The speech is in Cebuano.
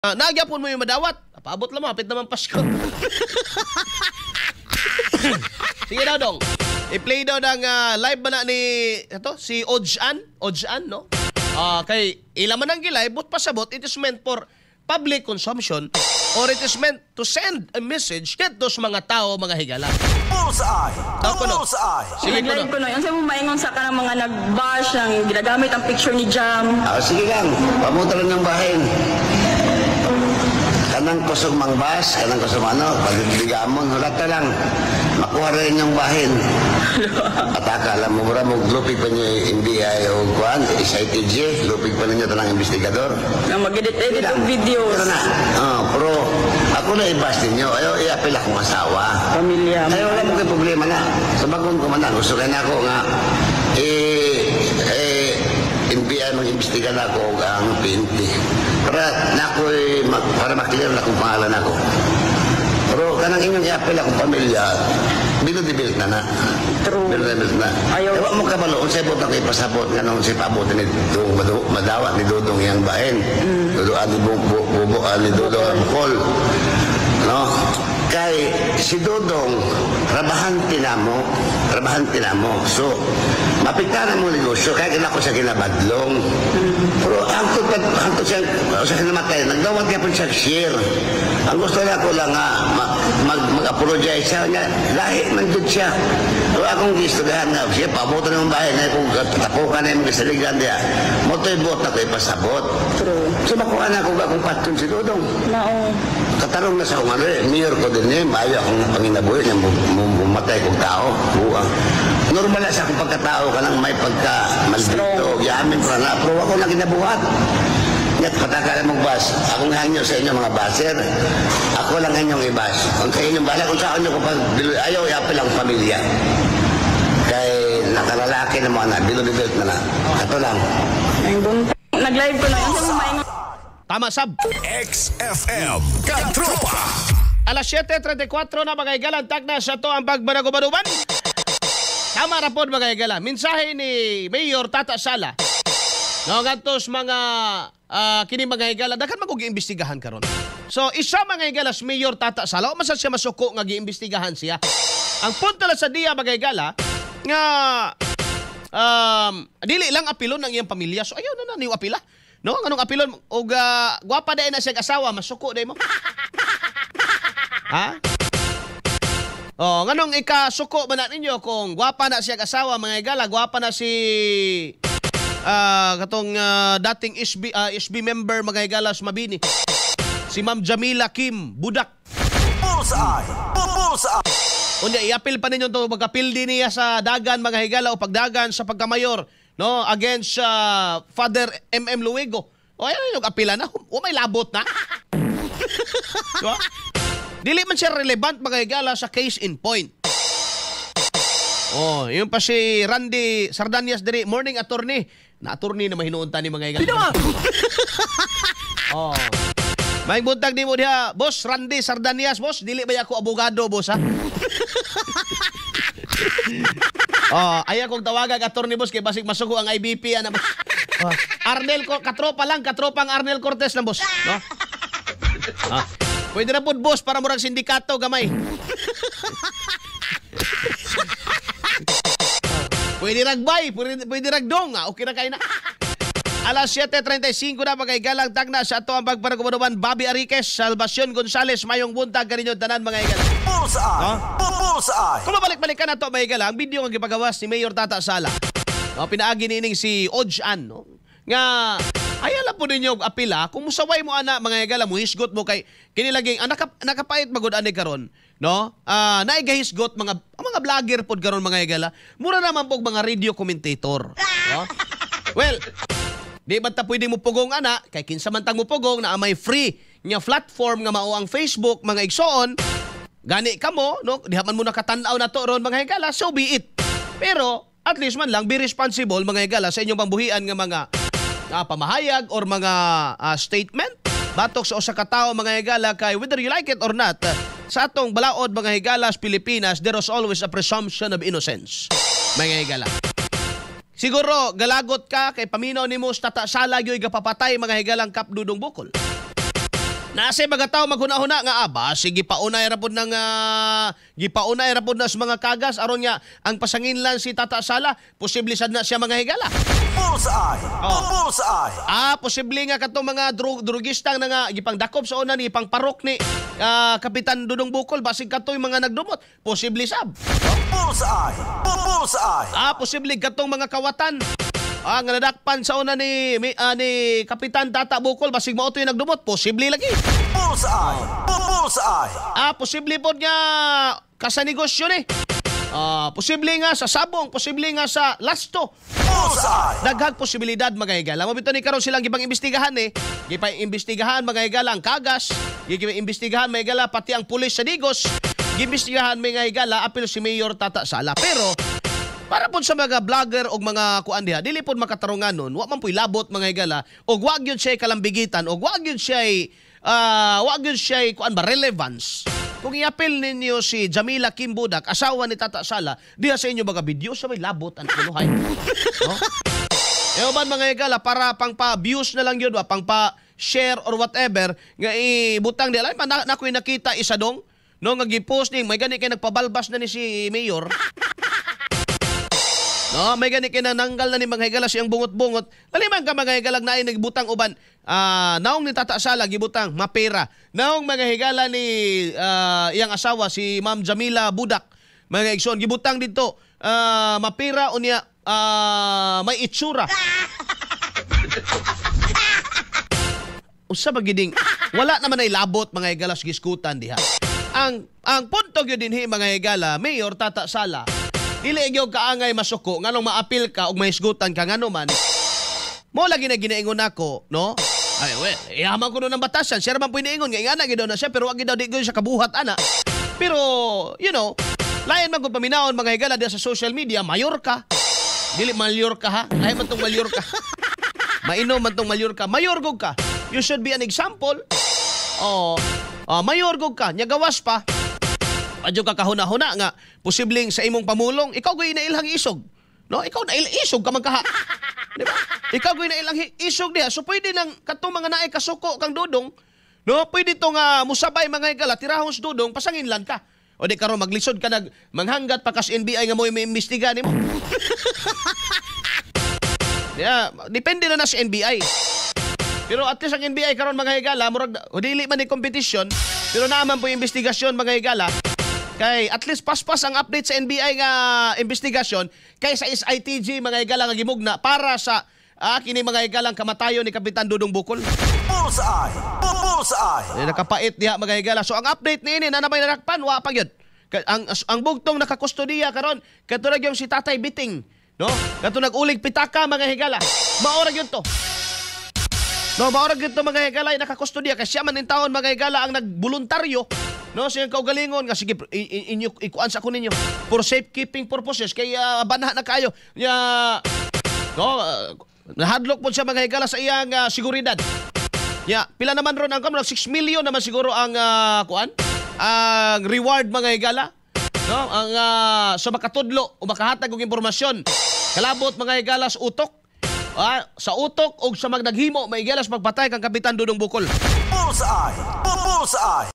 Nagyapon mo yung madawat. Paabot lang mo, hapit naman Pasko. Sige daw, dong. I-play daw ng live ba na ni ito, si Ojan, Ojan, no? Kay ila man ang gilay, but pasabot, it is meant for public consumption or it is meant to send a message dito sa mga tao, mga higala. Bullseye! Daw ko, no? Bullseye! Sige ko, no? Nag-live ko na. Unsa mo maingon sa kanang mga nag-bash ang ginagamit ang picture ni Jam? Ah, sige lang, pamuta lang ng bahin. Kanang kusog mangbas, kanang kusog ano, pagbigamon, hulata lang. Makuha rin yung bahin. At akala mo, mura mo, lupig pa niyo yung NBI o kuan, SITG, lupig pa ninyo tanang investigador. Na mag-edit-edit og videos. Pero na, oh, pero ako na ibas ninyo, ayaw i-appeal akong asawa. Pamilya. Ayaw, wala mo kayo problema na. Sa bagong kumana, gusto ka na ako nga, eh, eh, NBI mag-imbestiga na ako og ang PNP. Para na ako'y, para maklear na akong pangalan ako. Pero kanang inyong i-appeal akong pamilya, bilo di built na na. True. Bilo di built na. Ayaw. Ewa mo kabalo, unsay buot ako ipasabot nga nung si pabot ni Dudong madawa ni Dudong iyang bahin. Dudong ani bubo ani Dudong ang bukol. No? Kay si Dudong, trabahante na mo, trabahante na mo. So, mapiktaran mo negosyo, kaya kina ko sa kinabadlong. Pero hangtod hangtod siya, sa kinamatay, nagdawat niya po siya share. Ang gusto niya ko lang nga, mag-apologize siya niya, lahi man jud siya. Pero akong giistoryahan nga, siya, pabutan ng bahay na kung tapukan na yung mga saligan niya, moto'y bot na ko ipasabot. True. So makuha na ako akong patron si Dudong. Nao. Katarong na sa akong ano eh, mayor ko din eh, maayo akong panginabuhi niya, mumatay kong tao, buang. Normal na sa akong pagkatao ka lang may pagka maldito, yamin ko na, pero ako na kinabuhat. Nyat pataka lang mong bas. Akong hangyo sa inyo mga baser. Ako lang inyong ibas. Kung sa inyong bala, kung sa inyo kapag ayaw, iapil ang pamilya. Kay nakalalaki na mga na, bilo-bilo na na. Ito lang. Ang buntag. Nag-live ko na. Unsa mo maingon Tama, sab. XFM Katropa! Alas 7:34 na mga higala, tagna sa to ang pagbanagubanuban. Tama ra pod mga higala. Mensahe ni Mayor Tata Sala. No, ngadtos mga kini mga higala daghan man kog giimbestigahan karon. So isa mga higala si Mayor Tata Sala, o man sad siya masuko nga giimbestigahan siya. Ang punto lang sa diya mga higala nga dili lang apilon ang iyang pamilya. So ayaw na na niyo apila. No, nganong apilon og gwapa dai na siya asawa, masuko dai mo. Ha? Oh, nganong ikasuko ba na ninyo kung gwapa na siya asawa mga higala, gwapa na si katong dating SB SB member mga higala sa Mabini. Si Ma'am Jamila Kim Budak. Bullseye! Bullseye! Unya iapil pa ninyo to magapil din niya sa dagan mga higala o pagdagan sa pagkamayor, no, against Father MM Luego. O ayan yung apila na, o may labot na. Diba? Dili man siya relevant mga higala sa case in point. Oh, yun pa si Randy Sardanias diri, morning attorney. Na attorney na mahinuon ta ni mga higala. Oh. May buntag ni mo diha, boss Randy Sardanias, boss, dili ba ako abogado, boss ha? Oh, ayaw kong tawagan attorney boss kay basig masugo ang IBP ana boss. Oh, Arnel ko katropa lang, katropang Arnel Cortez lang boss, no? Ah. Pwede na po boss para murag sindikato gamay. Pwede ragbay, pwede ragdong, okay na kayo na. Alas 7:35 na mga higalang tagna sa ato ang pagpanagumanuban Bobby Ariquez, Salvacion Gonzales, mayong buntag kaninyo tanan mga higala. Bullseye! No? Bullseye! Kung mabalik-balik ka na to mga higala, ang video nga gipagawas ni Mayor Tata Sala. No, pinaagi nining si Ojan, no? Nga ayaw lang po ninyo og apila kung musaway mo ana mga higala, muhisgot mo kay kini laging nakapait magud ani karon, no? Naigahisgot mga ang mga vlogger pod karon mga higala. Mura naman pog mga radio commentator, no? Well, di ba ta pwede mo pugong ana kay kinsa man tang mo pugong na may free nga platform nga mao ang Facebook mga igsoon. Gani kamo, no, diha man mo nakatan-aw na to ron mga higala, so be it. Pero at least man lang be responsible mga higala sa inyong pambuhian nga mga pamahayag or mga statement batok sa usa ka tawo mga higala kay whether you like it or not, sa atong balaod mga higala sa Pilipinas, there is always a presumption of innocence mga higala. Siguro galagot ka kay paminaw nimo sa Tata Sala gyoy gapapatay mga higalang Kap Dudong Bukol. Nasa mga tao maghuna-huna nga aba sige paunay ra pud ng gipaunay ra pud na sa mga kagas aron nga ang pasanginlan si Tata Sala posible sad na siya mga higala. Bullseye. Oh. Bullseye. Ah, posible nga katong mga drugistang na nga gipangdakop sa una ni gipangparok ni Kapitan Dudong Bukol basig katoy mga nagdumot. Posible sab. Bullseye. Bullseye. Ah, posible katong mga kawatan. Ah, nga nadakpan sa una ni Kapitan Tata Bukol basig mao to'y nagdumot. Posible lagi. Bullseye. Bullseye. Ah, posible pod nga kasa negosyo ni. Ah, posible nga sa sabong, posible nga sa lasto. Bullseye. Daghang posibilidad mga higala. Mao bitaw ni karon silang gipang imbestigahan eh. Gipang imbestigahan mga higala ang kagas, gipang imbestigahan mga higala pati ang pulis sa Digos. Giimbestigahan mga higala apil si Mayor Tata Sala. Pero para pod sa mga vlogger og mga kuan diha, dili pod makatarungan nun, wa man puy labot mga higala, og wa gyud siya kalambigitan, og wa gyud siya kuan ba relevance. Kung iapil ninyo si Jamila Kim Budak, asawa ni Tata Sala, diha sa inyo mga video sa may labot ang kunuhay. No? Ewan ba mga higala, para pang pa-views na lang yun, ba? Pang pa-share or whatever, nga ibutang diha. Alam, na ako'y nakita isa dong, no, nga gipost ni, may gani kay nagpabalbas na ni si Mayor. No, may gani kay nananggal na ni mga higala siyang bungot-bungot. Kaliman ka mga higala na ay nagbutang uban. Naong ni Tata Sala gibutang mapera. Naong mga higala ni iyang asawa si Ma'am Jamila Budak. Mga igsoon gibutang dito mapera unya may itsura. Usa ba giding wala naman ay labot mga higala sa giskutan diha. Ang punto gyud dinhi mga higala, Mayor Tata Sala, dili gyud kaangay masuko nganong maapil ka og mahisgutan ka ngano man. Mo lagi na ginaingon nako, no? Ay well, iyaman ko nun ang batasan. Siya man po iniingon nga ingana gyud na siya pero wag gyud daw di gyud siya kabuhat ana. Pero you know, lain man kung paminawon mga higala diha sa social media, mayor ka. Dili mayor ka ha. Lain man tong mayor ka. Mainom man tong mayor ka. Mayor gud ka. You should be an example. Oh, mayor gud ka. Nya gawas pa. Adyo ka kahuna-huna nga posibleng sa imong pamulong ikaw gyud nailhang isog. No, ikaw na isog ka man kaha. Di ba? Ikaw gyud nailang isog diha. So pwede nang katong mga naay kasuko kang Dudong, no, pwede to nga musabay mga higala tirahon sa Dudong pasanginlan ka. O di karon maglisod ka nag manghanggat pa kas NBI nga mo iimbestiga nimo. Yeah, depende na sa NBI. Pero at least ang NBI karon mga higala murag dili man ni competition, pero naa man po investigasyon mga higala. Kay at least paspas ang update sa NBI nga investigasyon kaysa SITG mga higala nga gimugna para sa kini mga higalang kamatayon ni Kapitan Dudong Bukol. Bullseye. Bullseye. Nakapait diha mga higala. So ang update niini na namay narakpan wa pa gyud. Ang bugtong nakakustodiya karon katurag yung si Tatay Biting, no? Kato nag-ulig pitaka mga higala. Mao ra gyud to. No, mao ra gyud to mga higala nakakustodia kay siya man in taon mga higala ang nagboluntaryo. No, siyang kaugalingon nga sige inyo ikuan sa ko ninyo for safekeeping purposes kay banha na kayo. Ya, no, nahadlok po siya mga higala sa iyang seguridad. Ya, pila naman ron ang kamro 6 million naman siguro ang kuan ang reward mga higala. No, ang sa makatudlo o makahatag og impormasyon kalabot mga higala sa utok. Sa utok og sa magnaghimo mga higala sa pagpatay kang Kapitan Dudong Bukol. Bullseye. Bullseye.